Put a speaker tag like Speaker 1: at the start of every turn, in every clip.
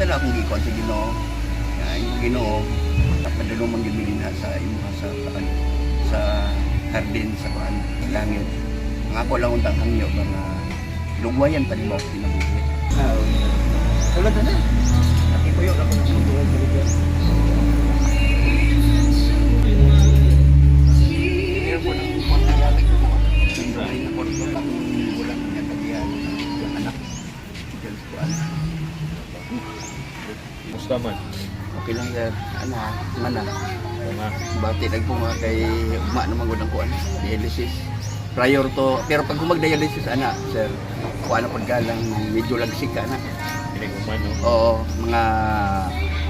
Speaker 1: Isa na akong gikuan sa Ginoo. Nga yung Ginoo padulong man gyud mi dinha sa imuha sa hardin sa kuan langit. Ang ako lang untang hangyo ba nga lugwayan pa nimo ako kinabuhi.
Speaker 2: Ah, Sulod na na. Nakipuyo na ko ng mundo.
Speaker 1: Pero po nang kwarto yata ko. Ay na kwarto lang wala niya tagihan ang anak. Diyan sa kuan.
Speaker 3: Musta man?
Speaker 1: Okay lang, sir. Ana, mana.
Speaker 3: Mga
Speaker 1: Bati nag po nga kay ugma naman gud ang kuan dialysis. Prior to, pero pag humag dialysis ana, sir, kuan na pud ka lang medyo lagsik ka na.
Speaker 3: pinag-uman, no?
Speaker 1: Oo, mga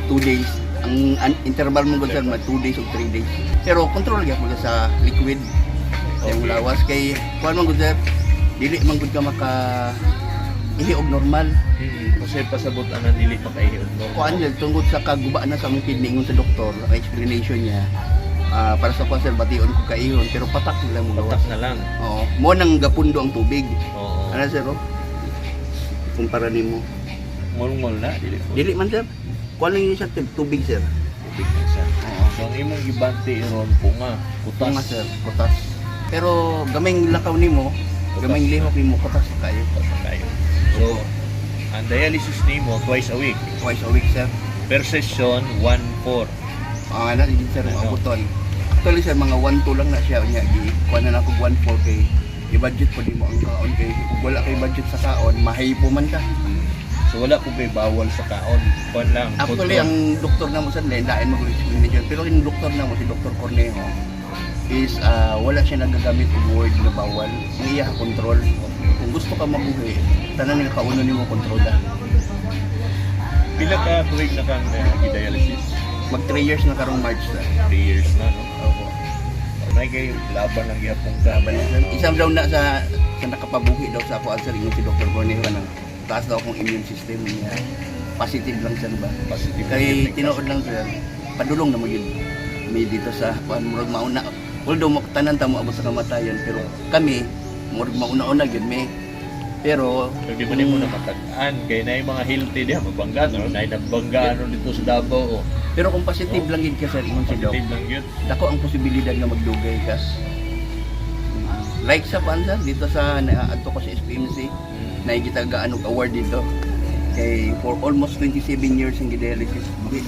Speaker 1: 2 days. Ang interval mo gud, sir, mga 2 days o 3 days. Pero control gyud ka sa liquid sa imong lawas kay kuan man gud, sir, dili man gud ka maka ihi og normal.
Speaker 3: Kasi pasabot ang dili makaihiod, no?
Speaker 1: Kuan yun, tungkol sa kaguba na sa among kidney, ingon sa doktor, ang explanation niya, para sa kuan, sir, bation ko kaihon, pero patak nila mo gawas.
Speaker 3: Patak na lang.
Speaker 1: Oo. Mo nang gapundo ang tubig.
Speaker 3: Oo.
Speaker 1: Ano, sir, oh? Kumpara nimo.
Speaker 3: Ngol-ngol na, dili po.
Speaker 1: Dili man, sir. Kuan lang yun siya, tubig, sir.
Speaker 3: Tubig na siya.
Speaker 1: Oo.
Speaker 3: So ang imong gibante iron po nga, kutas.
Speaker 1: Kutas. Sir, kutas. Pero gamay lakaw nimo,
Speaker 3: Kutas
Speaker 1: gamay
Speaker 3: na.
Speaker 1: lihok nimo, kutas na kayo.
Speaker 3: Kutas na kayo. So, ang dialysis nimo twice a week.
Speaker 1: Twice a week, sir.
Speaker 3: Per session, 1-4.
Speaker 1: Ah, ano, hindi, sir,
Speaker 3: Ano?
Speaker 1: maabuton. Actually, sir, mga 1-2 lang na siya. Unya, di, kuha na ako 1-4 kay i-budget po di mo ang kaon kay kung wala kay budget sa kaon, mahipo man ka.
Speaker 3: So wala po kay bawal sa kaon. Kuan lang.
Speaker 1: Actually,
Speaker 3: control.
Speaker 1: ang doktor na mo, sir, lain mo explanation. Pero yung doktor na mo, si Dr. Cornejo, is wala siya nagagamit og word na bawal. Ang iya control. Kung gusto ka mabuhi, tanan nga kauno nimo kontrola.
Speaker 3: Pila ka tuig na kang dialysis?
Speaker 1: Mag 3 years na karong March, sir.
Speaker 3: 3 years na, no?
Speaker 1: Opo.
Speaker 3: Nay kay laban lang gyapon ka.
Speaker 1: Laban na, sir. Isang daw na sa nakapabuhi daw sa ako, sir, yung si Dr. Cornejo nang taas daw akong immune system niya. Positive lang, sir, ba?
Speaker 3: Positive.
Speaker 1: Kay tinuod lang, sir, padulong na mo yun. May dito sa kuan murag mauna. Although mo tanan ta mo abot sa kamatayan, pero kami murag mauna-una gyud mi. Pero
Speaker 3: So, di man nimo na matag-an kay naay mga healthy diha mabangga no, naay nagbangga ano dito sa Davao, oh.
Speaker 1: Pero kung positive lang gyud ka, sir, ingon si Doc.
Speaker 3: Positive lang yun.
Speaker 1: Dako ang posibilidad nga magdugay ka. Like sa kuan, sir, dito sa naadto ko sa SPMC, naigitagaan og award dito kay for almost 27 years ang dialysis buhi.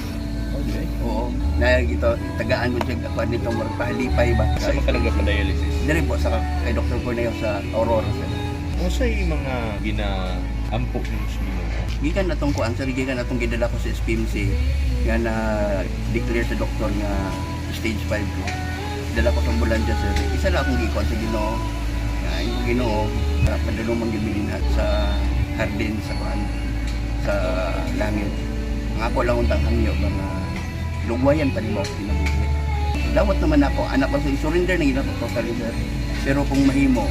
Speaker 3: Okay.
Speaker 1: Oo, naigito tagaan mo siya kuan dito murag pahalipay ba.
Speaker 3: Sa ka nagpa-dialysis?
Speaker 1: Diri po sa kay Dr. Corneo sa Aurora, sir.
Speaker 3: Unsay mga ginaampo nimo sa Ginoo?
Speaker 1: Gikan atong kuan, sir, gikan atong gidala ko sa SPMC nga na declare sa doktor nga stage 5 ko. Dala ko sa ambulansya, sir. Isa na akong gikuan sa Ginoo. Nga yung Ginoo padulong man gyud mi dinha sa hardin sa kuan sa langit. Ang ako lang untang hangyo ba nga lugwayan pa nimo ako kinabuhi. Dawat naman ako, anak ko sa surrender na gina ko totally, sir. Pero kung mahimo,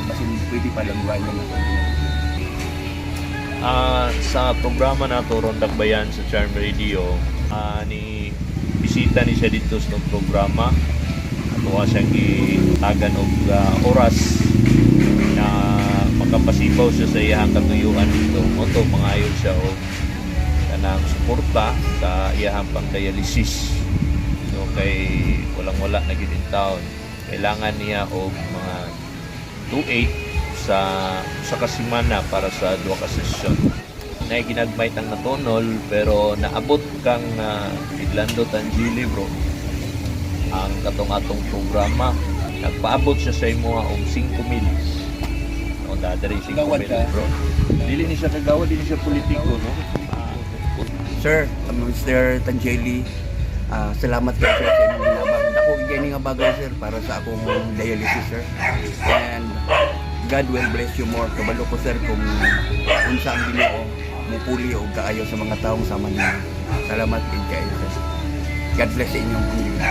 Speaker 1: basin pwede pa lugwayan ako kinabuhi.
Speaker 3: Sa programa nato ron Dakbayan sa Charm Radio, ni bisita ni siya dito sa itong programa. Ato siyang gitagan og oras na makapasibaw siya sa iyang katuyuan dito. Mao to mangayo siya og kanang suporta sa iyang pang-dialysis. So kay walang wala na gid in town. Kailangan niya og mga 2.8 sa kasimana para sa duha ka session. Nay ginagmay tang natunol pero naabot kang Idlando Tangili, bro, ang katong atong programa. Nagpaabot siya sa imo og 5 mil. No, dadari 5
Speaker 1: Gawad
Speaker 3: mil,
Speaker 1: ka?
Speaker 3: bro. Dili ni siya kagawa, dili siya politiko, no?
Speaker 1: Sir, Mr. Tangeli, salamat kayo, sir, sa inyong ginabang. Dako gani nga bagay, sir, para sa akong dialysis, sir. And God will bless you more. Kabalo ko, sir, kung unsa ang Ginoo mupuli og kaayo sa mga taong sama niyo. Salamat din kayo, sir. God bless sa inyong pamilya.